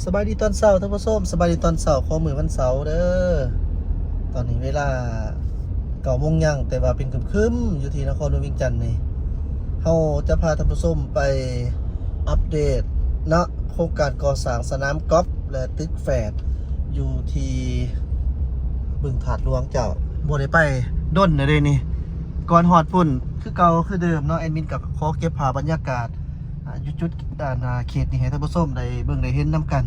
ສະບາຍດີຕອນເຊົ້າທ່ານຜູ້ຊົມ, ສະບາຍດີຕອນເຊົ້າຂອງມື້ວັນເສົາເດີ. ຕອນນີ້ເວລາເກົ້າໂມງຍັງ, ແຕ່ວ່າເປັນຄຶ້ມໆ ຢູ່ທີ່ນະຄອນຫຼວງວຽງຈັນນີ້. ເຮົາຈະພາທ່ານຜູ້ຊົມໄປອັບເດດເນາະ ໂຄງການກໍ່ສ້າງສະໜາມກອບ ແລະ ຕຶກແຝດ ຢູ່ທີ່ບຶງທາດຫຼວງເຈົ້າ. ບໍ່ໄດ້ໄປດົນແລ້ວເດ້ນີ້, ກ່ອນຮອດພຸ້ນຄືເກົ່າຄືເດີມເນາະ. ແອດມິນກໍຂໍເກັບພາບບັນຍາກາດ ອ່າ ຢູ່ຈຸດ ອ່າ ເຂດນີ້ໃຫ້ທ່ານຜູ້ຊົມໄດ້ເບິ່ງໄດ້ເຫັນນຳກັນ.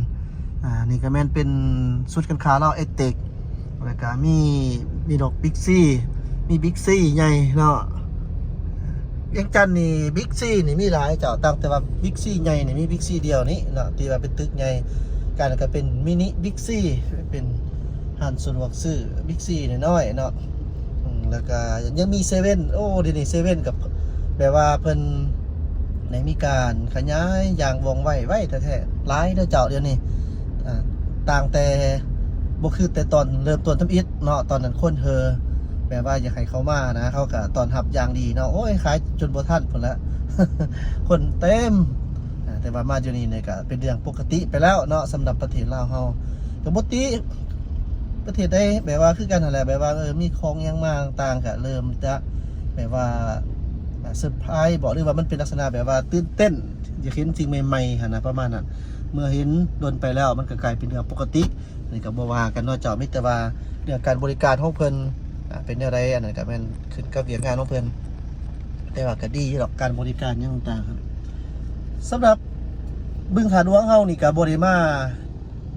ອ່າ ນີ້ກໍແມ່ນເປັນສູນການຄ້າລາວໄອເຕັກ ແລ້ວກໍມີ ມີດອກບິກຊີ ມີບິກຊີໃຫຍ່ເນາະ. ວຽງຈັນນີ້ບິກຊີນີ້ມີຫຼາຍເຈົ້າ, ຕ່າງແຕ່ວ່າບິກຊີໃຫຍ່ນີ້ມີບິກຊີດຽວນີ້ເນາະ ທີ່ວ່າເປັນຕຶກໃຫຍ່, ການກໍເປັນມິນິບິກຊີ ເປັນຮ້ານສະດວກຊື້ບິກຊີນ້ອຍໆເນາະ. ອືມ ແລ້ວກະຍັງມີເຊເວັ່ນ. ໂອ້ ດຽວນີ້ເຊເວັ່ນກໍແບບວ່າເພິ່ນໄດ້ມີການຂະຫຍາຍຢ່າງວ່ອງໄວ ໄວແທ້ໆ ຫຼາຍເດີເຈົ້າ. ດຽວນີ້ ອ່າ ຕ່າງແຕ່ ບໍ່ຄືແຕ່ຕອນເລີ່ມຕົ້ນທຳອິດເນາະ, ຕອນນັ້ນຄົນເຫີ ແບບວ່າຢາກໃຫ້ເຂົ້າມານະ, ເຂົາກໍຕ້ອນຮັບຢ່າງດີເນາະ. ໂອ້ຍ ຂາຍຈົນບໍ່ທັນພຸ້ນລະ ຄົນເຕັມ. ອ່າ ແຕ່ວ່າມາດຽວນີ້ນີ້ກໍເປັນເລື່ອງປົກກະຕິໄປແລ້ວເນາະ ສຳລັບປະເທດລາວເຮົາ. ກໍບໍ່ຕິ ປະເທດໃດແບບວ່າຄືກັນຫັ້ນແຫຼະ, ແບບວ່າ ເອີ ມີຂອງຫຍັງມາຕ່າງໆ ກະເລີ່ມຈະແບບວ່າ ອ່າ ເຊີໄພບອກ ຫຼືວ່າມັນເປັນລັກສະນະແບບວ່າຕື່ນເຕັ້ນ ຢາກເຫັນສິ່ງໃໝ່ໆຫັ້ນນະ ປະມານນັ້ນ. ເມື່ອເຫັນດົນໄປແລ້ວ ມັນກະກາຍເປັນເລື່ອງປົກກະຕິ, ອັນນີ້ກະບໍ່ວ່າກັນເນາະເຈົ້າ. ມີແຕ່ວ່າເລື່ອງການບໍລິການຂອງເພິ່ນ ອ່າ ເປັນແນວໃດ ອັນນັ້ນກະແມ່ນຂຶ້ນກັບວຽກງານຂອງເພິ່ນ, ແຕ່ວ່າກະດີດອກ ການບໍລິການຫຍັງຕ່າງໆ. ສຳລັບບຶງທາດຫຼວງເຮົານີ້ກະບໍ່ໄດ້ມາ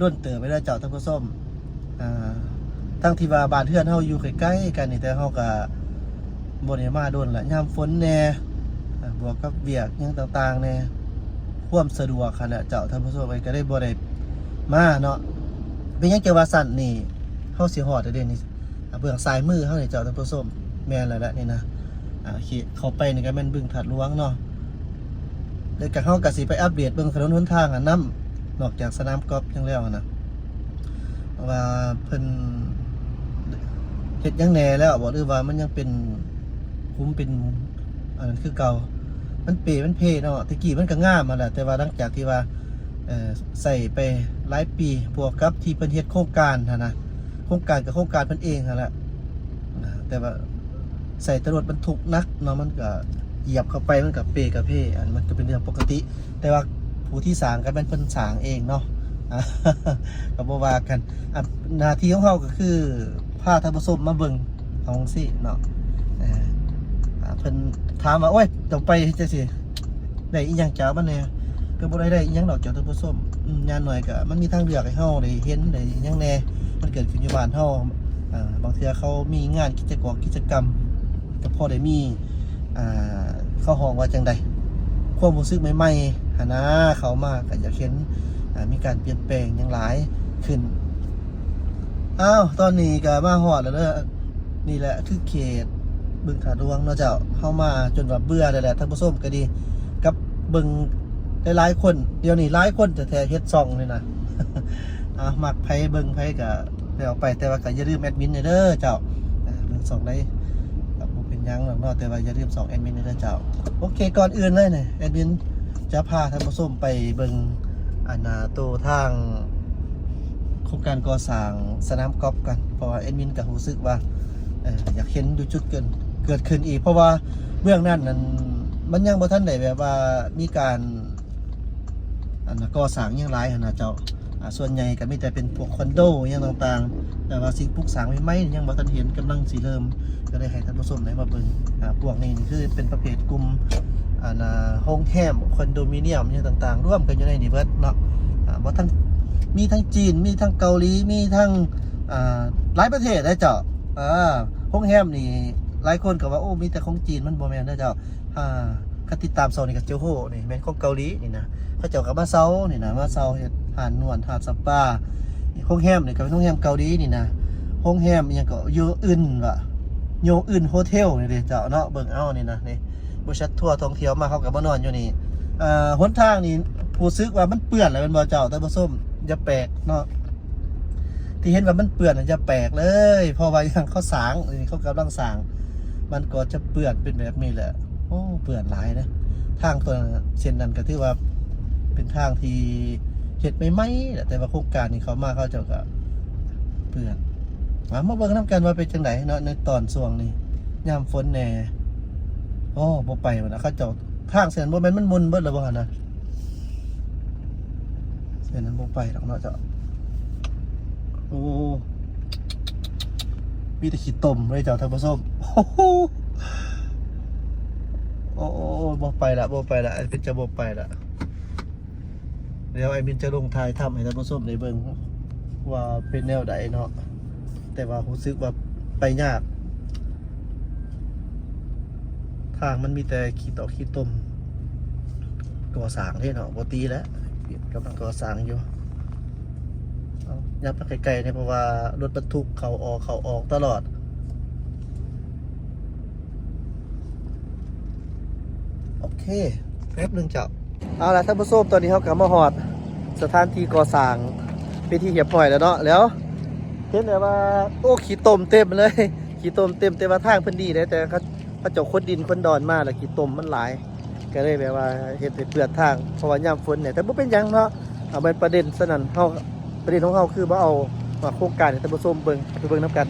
ດົນເຕີບໄປແລ້ວເຈົ້າທ່ານຜູ້ຊົມ. ອ່າ ທັງທີ່ວ່າບ້ານເຮືອນເຮົາຢູ່ໃກ້ໆກັນນີ້ ແຕ່ເຮົາກະບໍ່ໄດ້ມາດົນລະ, ຍາມຝົນແດ່ ອ່າ ບວກກັບວຽກຫຍັງຕ່າງໆແດ່, ຄວາມສະດວກຫັ້ນແຫຼະເຈົ້າທ່ານຜູ້ຊົມເອີຍ, ກະເລີຍບໍ່ໄດ້ມາເນາະ. ເປັນຫຍັງຈັ່ງວ່າຊັ້ນນີ້? ເຮົາຊິຮອດແລ້ວເດ້ນີ້. ອ່າ ເບື້ອງຊ້າຍມືເຮົານີ້ເຈົ້າທ່ານຜູ້ຊົມ, ແມ່ນແລ້ວແຫຼະນີ້ນະ. ອ່າ ເຂົ້າໄປນີ້ກໍແມ່ນບຶງທາດຫຼວງເນາະ, ແລ້ວກໍເຮົາກໍຊິໄປອັບເດດເບິ່ງຖະໜົນຫົນທາງຫັ້ນນຳ, ນອກຈາກສະໜາມກອບຫຍັງແລ້ວຫັ້ນນະ ວ່າເພິ່ນເຮັດຫຍັງແດ່ແລ້ວບໍ ຫຼືວ່າມັນຍັງເປັນຂຸມເປັນອັນນັ້ນຄືເກົ່າ. ມັນເປມັນເພເນາະ, ແຕ່ກີ້ມັນກໍງາມຫັ້ນແຫຼະ, ແຕ່ວ່າຫຼັງຈາກທີ່ວ່າ ເອີ ໃຊ້ໄປຫຼາຍປີ ບວກກັບທີ່ເພິ່ນເຮັດໂຄງການຫັ້ນນະ, ໂຄງການກໍໂຄງການເພິ່ນເອງຫັ້ນແຫຼະ ແຕ່ວ່າໃຊ້ແຕ່ລົດບັນທຸກໜັກເນາະ, ມັນກໍຢຽບເຂົ້າໄປ ມັນກໍເປກະເພ, ອັນ ມັນກໍເປັນເລື່ອງປົກກະຕິ. ແຕ່ວ່າຜູ້ທີ່ສ້າງກໍແມ່ນເພິ່ນສ້າງເອງເນາະ ກໍບໍ່ວ່າກັນ. ອາ ໜ້າທີ່ຂອງເຮົາກໍຄືພາທ່ານຜູ້ຊົມມາເບິ່ງ ເອົາຈັ່ງຊີ້ເນາະ. ເອີ ອາ ເພິ່ນຖາມວ່າ ໂອ້ຍ ເຈົ້າໄປຈັ່ງຊີ້ ໄດ້ອີ່ຫຍັງຈາກມັນແດ່? ກໍບໍ່ໄດ້ໄດ້ອີ່ຫຍັງດອກເຈົ້າທ່ານຜູ້ຊົມ. ອືມ ຢ່າງໜ້ອຍກໍມັນມີທາງເລືອກໃຫ້ເຮົາໄດ້ເຫັນໄດ້ຫຍັງແດ່, ມັນເກີດຂຶ້ນຢູ່ບ້ານເຮົາ. ເອີ ບາງເທື່ອເຂົາມີງານກິດຈະກອກກິດຈະກຳ ກໍພໍໄດ້ມີ ອ່າ ເຂົາຮ້ອງວ່າຈັ່ງໃດ ຄວາມຮູ້ສຶກໃໝ່ໆຫັ້ນນາ ເຂົ້າມາກໍຢາກເຫັນ ອ່າ ມີການປ່ຽນແປງຫຍັງຫຼາຍຂຶ້ນ. ອ້າວ ຕອນນີ້ກໍມາຮອດແລ້ວເດີ. ນີ້ແຫຼະຄືເຂດບຶງທາດຫຼວງເນາະເຈົ້າ. ເຮົາມາຈົນວ່າເບື່ອແລ້ວແຫຼະທ່ານຜູ້ຊົມກໍດີ, ກັບເບິ່ງຫຼາຍໆຄົນ, ດຽວນີ້ຫຼາຍຄົນແທ້ໆເຮັດຊ່ອງນີ້ນະ. ອ່າ ມັກໃຜເບິ່ງໃຜກໍແລ້ວໄປ, ແຕ່ວ່າກໍຢ່າລືມແອດມິນແດ່ເດີເຈົ້າ. ເບິ່ງຊ່ອງໃດກໍບໍ່ເປັນຫຍັງດອກເນາະ, ແຕ່ວ່າຢ່າລືມຊ່ອງແອດມິນແດ່ເດີເຈົ້າ. ໂອເຄ ກ່ອນອື່ນເລີຍນີ້ ແອດມິນຈະພາທ່ານຜູ້ຊົມໄປເບິ່ງ ອັນນ່າ ໂຕທາງໂຄງການກໍ່ສ້າງສະໜາມກອບກັນ, ເພາະວ່າແອດມິນກໍຮູ້ສຶກວ່າ ເອີ ຢາກເຫັນຢູ່ຈຸດເກີດ ເກີດຂຶ້ນອີກ, ເພາະວ່າເບື້ອງນັ້ນນັ້ນ ມັນຍັງບໍ່ທັນໄດ້ແບບວ່າມີການ ອັນນ່າ ກໍ່ສ້າງຫຍັງຫຼາຍຫັ້ນນະເຈົ້າ. ອ່າ ສ່ວນໃຫຍ່ກໍມີແຕ່ເປັນພວກຄອນໂດຫຍັງຕ່າງໆ, ແຕ່ວ່າສິ່ງປຸກສ້າງໃໝ່ໆຍັງບໍ່ທັນເຫັນ, ກຳລັງຊິເລີ່ມ. ກໍໄດ້ໃຫ້ທ່ານຜູ້ຊົມໄດ້ມາເບິ່ງ ອ່າ ພວກນີ້ນີ້ຄືເປັນປະເພດກຸ່ມ ອັນນ່າ ໂຮງແຮມ ຄອນໂດມິນຽມຫຍັງຕ່າງໆ ລວມກັນຢູ່ໃນນີ້ເບິດເນາະ. ອ່າ ບໍ່ທັນ ມີທັງຈີນ ມີທັງເກົາຫຼີ ມີທັງ ອ່າ ຫຼາຍປະເທດເດ້ເຈົ້າ. ເອີ ໂຮງແຮມນີ້ຫຼາຍຄົນກໍວ່າ ໂອ້ ມີແຕ່ຂອງຈີນ, ມັນບໍ່ແມ່ນເດ້ເຈົ້າ. ອ່າ ຄັນຕິດຕາມຊ່ອງນີ້ກໍຈະຮູ້, ນີ້ແມ່ນຂອງເກົາຫຼີນີ້ນະ, ເຂົາເຈົ້າກໍມາເຊົ່ານີ້ນະ, ມາເຊົ່າເຮັດຮ້ານນວດ ຮ້ານສະປາ. ໂຮງແຮມນີ້ກໍເປັນໂຮງແຮມເກົາຫຼີນີ້ນະ, ໂຮງແຮມອີ່ຫຍັງກໍ ໂຍອຶນ ວ່າ ໂຍອຶນໂຮເທວນີ້ເດ້ເຈົ້າເນາະ. ເບິ່ງເອົານີ້ນະ, ນີ້ ບໍລິສັດທົວທ່ອງທ່ຽວມາ ເຂົາກໍມານອນຢູ່ນີ້. ເອີ ຫົນທາງນີ້ຮູ້ສຶກວ່າມັນເປື້ອນແລ້ວແມ່ນບໍ່ເຈົ້າ ທ່ານຜູ້ຊົມ? ຢ່າແປກເນາະ ທີ່ເຫັນວ່າມັນເປື້ອນນະ ຢ່າແປກເລີຍ, ເພາະວ່າຫຍັງ ເຂົາສ້າງ ເຂົາກຳລັງສ້າງ, ມັນກໍຈະເປື້ອນເປັນແບບນີ້ແຫຼະ. ໂອ້ ເປື້ອນຫຼາຍເດ້. ທາງຕົວເສັ້ນນັ້ນກໍຖືວ່າເປັນທາງທີ່ ເຮັດໃໝ່ໆແຫຼະ ແຕ່ວ່າໂຄງການນີ້ເຂົ້າມາ ເຂົາເຈົ້າກໍເປື້ອນ. ມາ ມາເບິ່ງນຳກັນວ່າເປັນຈັ່ງໃດເນາະ ໃນຕອນຊ່ວງນີ້ ຍາມຝົນແດ່. ໂອ້ ບໍ່ໄປພຸ້ນນະ ເຂົາເຈົ້າ ທາງເສັ້ນນັ້ນບໍ່ແມ່ນມັນໝຸ່ນເບິດແລ້ວບໍ່ຫັ້ນນະ? ເສັ້ນນັ້ນບໍ່ໄປດອກເນາະເຈົ້າ. ໂອ້ ມີແຕ່ຂີ້ຕົມເລີຍເຈົ້າທ່ານຜູ້ຊົມ. ໂອ້ ບໍ່ໄປລະ ບໍ່ໄປລະ ອ້າຍມິນຈະບໍ່ໄປລະ. ດຽວອ້າຍມິນຈະລົງຖ່າຍທຳໃຫ້ທ່ານຜູ້ຊົມໄດ້ເບິ່ງວ່າເປັນແນວໃດເນາະ, ແຕ່ວ່າຮູ້ສຶກວ່າໄປຍາກ. ທາງມັນມີແຕ່ຂີ້ຕົມ ຂີ້ຕົມ ກໍ່ສ້າງເດ້ເນາະ, ບໍ່ຕິແຫຼະ ກຳລັງກໍ່ສ້າງຢູ່. ເອົາ ຍັບມາໃກ້ໆແດ່ ເພາະວ່າລົດບັນທຸກເຂົ້າອອກ ເຂົ້າອອກຕະຫຼອດ. ໂອເຄ ແປັບໜຶ່ງເຈົ້າ. ເອົາລະທ່ານຜູ້ຊົມ ຕອນນີ້ເຮົາກໍມາຮອດສະຖານທີ່ກໍ່ສ້າງເປັນທີ່ຮຽບຮ້ອຍແລ້ວເນາະ. ແລ້ວເຫັນແລ້ວວ່າ ໂອ້ ຂີ້ຕົມເຕັມເລີຍ ຂີ້ຕົມເຕັມ, ແຕ່ວ່າທາງເພິ່ນດີເດ້ ແຕ່ເຂົາ ເຂົາເຈົ້າຂຸດດິນຂຸດດອນມາ ແລ້ວຂີ້ຕົມມັນຫຼາຍ ກໍເລີຍແບບວ່າເຮັດໃຫ້ເປື້ອນທາງ ເພາະວ່າຍາມຝົນນີ້. ແຕ່ບໍ່ເປັນຫຍັງເນາະ, ເອົາແມ່ນປະເດັນສະນັ້ນ ເຮົາ ປະເດັນຂອງເຮົາຄືບໍ່ເອົາ ວ່າໂຄງການໃຫ້ທ່ານຜູ້ຊົມເບິ່ງ ໄປເບິ່ງນຳກັນ.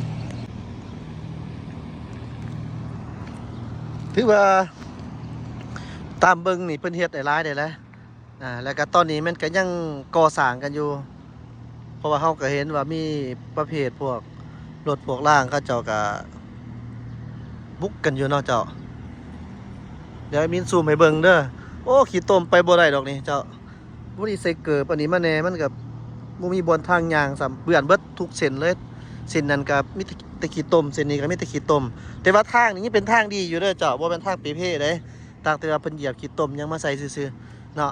ຖືວ່າຕາມເບິ່ງນີ້ເພິ່ນເຮັດໄດ້ຫຼາຍແດ່ແຫຼະ. ອ່າ ແລ້ວກໍຕອນນີ້ມັນກໍຍັງກໍ່ສ້າງກັນຢູ່ ເພາະວ່າເຮົາກໍເຫັນວ່າມີປະເພດພວກລົດພວກລາງ ເຂົາເຈົ້າກໍບຸກກັນຢູ່ເນາະເຈົ້າ. ດຽວແອດມິນຊູມໃຫ້ເບິ່ງເດີ. ໂອ້ ຂີ້ຕົມ ໄປບໍ່ໄດ້ດອກນີ້ເຈົ້າ. ບໍ່ໄດ້ໃສ່ເກີບອັນນີ້ມາແດ່ ມັນກໍບໍ່ມີບ່ອນທາງຍ່າງຊ້ຳ ເປື້ອນເບິດທຸກເສັ້ນເລີຍ. ເສັ້ນນັ້ນກໍມີແຕ່ ແຕ່ຂີ້ຕົມ ເສັ້ນນີ້ກໍມີແຕ່ຂີ້ຕົມ. ແຕ່ວ່າທາງນີ້ຍັງເປັນທາງດີຢູ່ເດີເຈົ້າ ບໍ່ແມ່ນທາງເປ່ເພເດ້, ຕ່າງແຕ່ວ່າເພິ່ນຢຽບຂີ້ຕົມຫຍັງມາໃສ່ຊື່ໆເນາະ.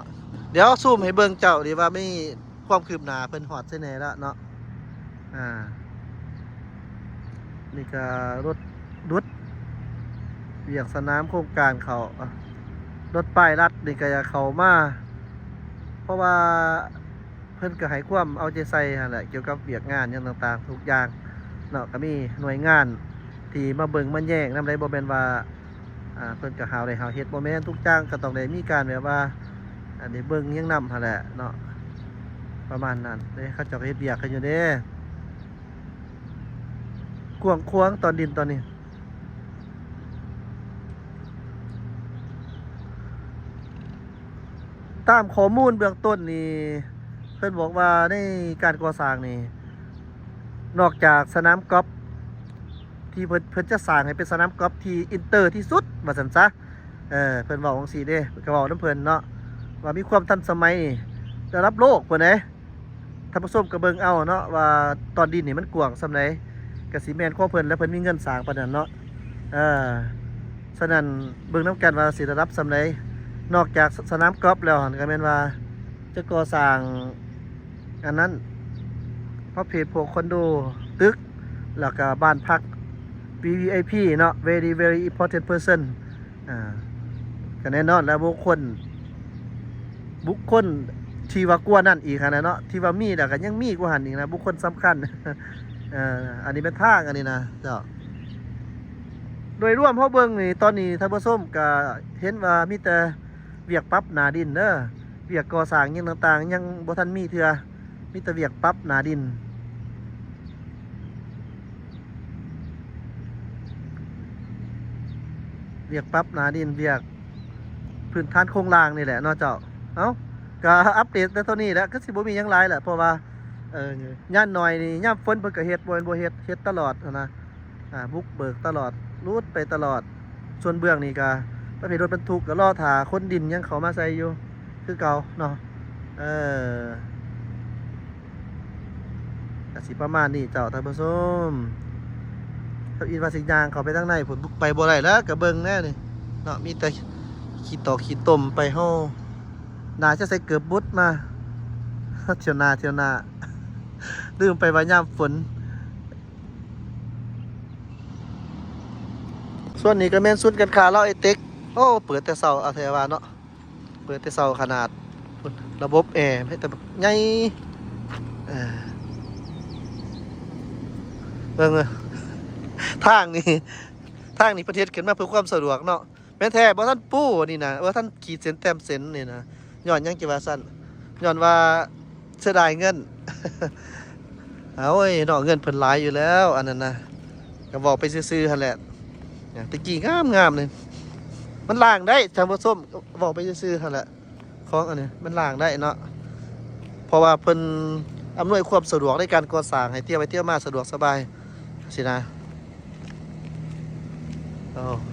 ດຽວຊູມໃຫ້ເບິ່ງເຈົ້າ ດີວ່າມີຄວາມຄືບໜ້າ ເພິ່ນຮອດໃສແດ່ແລ້ວເນາະ. ອ່າ ນີ້ກໍລົດດຸດ ວຽກສະໜາມໂຄງການເຂົ້າ ລົດປ້າຍລັດນີ້ກໍຢາກເຂົ້າມາ ເພາະວ່າເພິ່ນກໍໃຫ້ຄວາມເອົາໃຈໃສ່ຫັ້ນແຫຼະ ກ່ຽວກັບວຽກງານຫຍັງຕ່າງໆທຸກຢ່າງເນາະ. ກໍມີໜ່ວຍງານທີ່ມາເບິ່ງມາແຍງນຳໃດ໋ ບໍ່ແມ່ນວ່າ ອ່າ ເພິ່ນກໍຫາວໄດ້ຫາວເຮັດ ບໍ່ແມ່ນ ທຸກຢ່າງກໍຕ້ອງໄດ້ມີການແບບວ່າ ອັນນີ້ເບິ່ງຫຍັງນຳຫັ້ນແຫຼະເນາະ ປະມານນັ້ນເດ້. ເຂົາເຈົ້າກໍເຮັດວຽກກັນຢູ່ເດ້ ກວ້າງຂວາງຕອນດິນຕອນນີ້. ຕາມຂໍ້ມູນເບື້ອງຕົ້ນນີ້ ເພິ່ນບອກວ່າໃນການກໍ່ສ້າງນີ້ ນອກຈາກສະໜາມກອບທີ່ເພິ່ນ ເພິ່ນຈະສ້າງໃຫ້ເປັນສະໜາມກອບທີ່ອິນເຕີທີ່ສຸດວ່າຊັ້ນຊະ. ເອີ ເພິ່ນເວົ້າຈັ່ງຊີ້ເດ້ ກໍເວົ້ານຳເພິ່ນເນາະ ວ່າມີຄວາມທັນສະໄໝລະດັບໂລກພຸ້ນເດ້. ທ່ານຜູ້ຊົມກໍເບິ່ງເອົາເນາະ ວ່າຕອນດິນນີ້ມັນກວ້າງສ່ຳໃດ ກໍຊິແມ່ນຂອງເພິ່ນ ແລະ ເພິ່ນມີເງິນສ້າງປານນັ້ນເນາະ. ເອີ ສະນັ້ນເບິ່ງນຳກັນວ່າຊິລະດັບສ່ຳໃດ. ນອກຈາກສະໜາມກອບແລ້ວຫັ້ນ ກໍແມ່ນວ່າຈະກໍ່ສ້າງ ອັນນັ້ນ ປະເພດພວກຄອນໂດ ຕຶກ ແລ້ວກະບ້ານພັກ ວີວີໄອພີ ເນາະ Very Very Important Person. ອ່າ ກະແນ່ນອນແລ້ວ ບຸກຄົນ ບຸກຄົນທີ່ວ່າກວ່ານັ້ນອີກຫັ້ນນະເນາະ ທີ່ວ່າມີແລ້ວກະຍັງມີກວ່າຫັ້ນອີກນະ ບຸກຄົນສຳຄັນ. ເອີ ອັນນີ້ແມ່ນທາງ ອັນນີ້ນະເຈົ້າ. ໂດຍລວມເຮົາເບິ່ງນີ້ ຕອນນີ້ທ່ານຜູ້ຊົມກະເຫັນວ່າມີແຕ່ວຽກປັບໜ້າດິນເດີ. ວຽກກໍ່ສ້າງຫຍັງຕ່າງໆ ຍັງບໍ່ທັນມີເທື່ອ ມີແຕ່ວຽກປັບໜ້າດິນ ວຽກປັບໜ້າດິນ ວຽກພື້ນຖານໂຄງລ່າງນີ້ແຫຼະເນາະເຈົ້າ. ເອົ້າ ກະອັບເດດແຕ່ເທົ່ານີ້ແຫຼະ ຄືຊິບໍ່ມີຫຍັງຫຼາຍແຫຼະ ເພາະວ່າ ເອີ ຍາມໜ້ອຍນີ້ ຍາມຝົນເພິ່ນກະເຮັດ ບໍ່ແມ່ນບໍ່ເຮັດ ເຮັດຕະຫຼອດຫັ້ນນະ. ອ່າ ບຸກເບີກຕະຫຼອດ ຫຼຸດໄປຕະຫຼອດ. ສ່ວນເບື້ອງນີ້ກະປະເພດລົດບັນທຸກ ກະລໍຖ້າຂົນດິນຫຍັງເຂົ້າມາໃສ່ຢູ່ຄືເກົ່າເນາະ. ເອີ ກະຊິປະມານນີ້ເຈົ້າທ່ານຜູ້ຊົມ. ທຳອິດວ່າຊິຍ່າງເຂົ້າໄປທາງໃນພຸ້ນ ໄປບໍ່ໄດ້ແລ້ວ ກະເບິ່ງແນ່ນີ້ເນາະ ມີແຕ່ຂີ້ຕອກຂີ້ຕົມໄປ. ເຮົາໜ້າຈະໃສ່ເກີບບຸດມາ ຖ້ຽວໜ້າ ຖ້ຽວໜ້າ ລືມໄປວ່າຍາມຝົນ ສ່ວນນີ້ກໍແມ່ນສູນການຄ້າລາວໄອເຕັກ. ໂອ້ ເປີດແຕ່ເຊົ້າ ອາ ແທ້ວ່າເນາະ ເປີດແຕ່ເຊົ້າຂະໜາດ. ພຸ້ນ ລະບົບແອໃຫ້ແຕ່ບັກໃຫຍ່. ເອີ ເບິ່ງເອີ ທາງນີ້ ທາງນີ້ເພິ່ນເຮັດຂຶ້ນມາເພື່ອຄວາມສະດວກເນາະ. ແມ່ນແທ້ ບໍ່ທັນປູນີ້ນະ ບໍ່ທັນຂີດເສັ້ນແຕ້ມເສັ້ນນີ້ນະ. ຍ້ອນຫຍັງຈຶ່ງວ່າຊັ້ນ? ຍ້ອນວ່າ ເສຍດາຍເງິນ ໂອ້ຍເນາະ ເງິນເພິ່ນຫຼາຍຢູ່ແລ້ວ ອັນນັ້ນນະ ກໍເວົ້າໄປຊື່ໆຫັ້ນແຫຼະ ແຕ່ກີ້ງາມໆເລີຍ ມັນລ້າງໄດ້ທ່ານຜູ້ຊົມ ເວົ້າໄປຊື່ໆຫັ້ນແຫຼະ ຂອງອັນນີ້ມັນລ້າງໄດ້ເນາະ ເພາະວ່າເພິ່ນອຳນວຍຄວາມສະດວກໃນການກໍ່ສ້າງ ໃຫ້ທ່ຽວໄປທ່ຽວມາສະດວກສະບາຍຊີ້ນະ ໂອ້